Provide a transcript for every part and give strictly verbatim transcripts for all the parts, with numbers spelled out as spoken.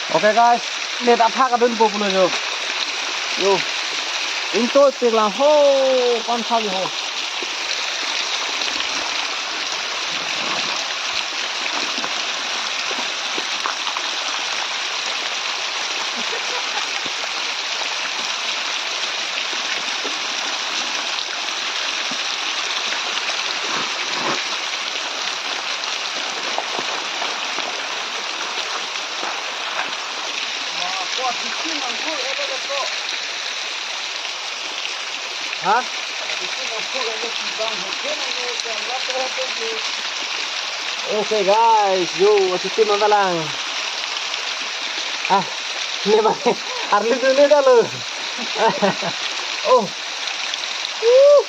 Okay guys, net athak adunpo pulo jo. Yo. Ingtoi pik lang ho, pan thak ho. Ha? Okay guys, yo, atitim nangdalang. Ah, ne bang, arli dulu dah lo. Oh. Uh.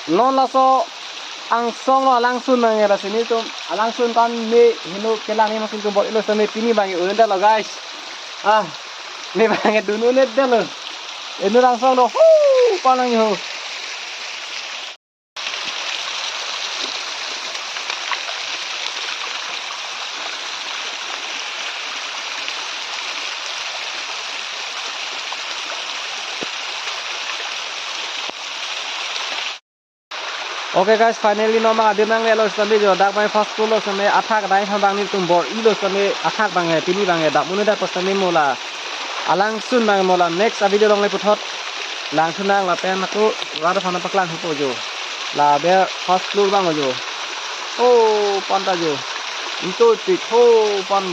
Non laso angsong lo alangsun bang era sini tum. Alangsun kan me heno kelang ni masin tum bor-ilo sami pini bang un-edetlo guys. Ah, me bang dunu un-edetlo. Inut angsong lo. Hu, palang ho. Okay guys, finally non bang adim nanglelo sitame jo, dak bang first floor lo sitame athak dai phan bang nelitum bor-ilo sitame athak bang he, pini bang he, dak un-edet pu sitame mo la alangsun bang mo la next a-video along le puthot langsun nang lapen ako rat aphan paklang thupo jo. La aber first floor bang jo. Oh, pan ta jo. Ingtoi pik ho pan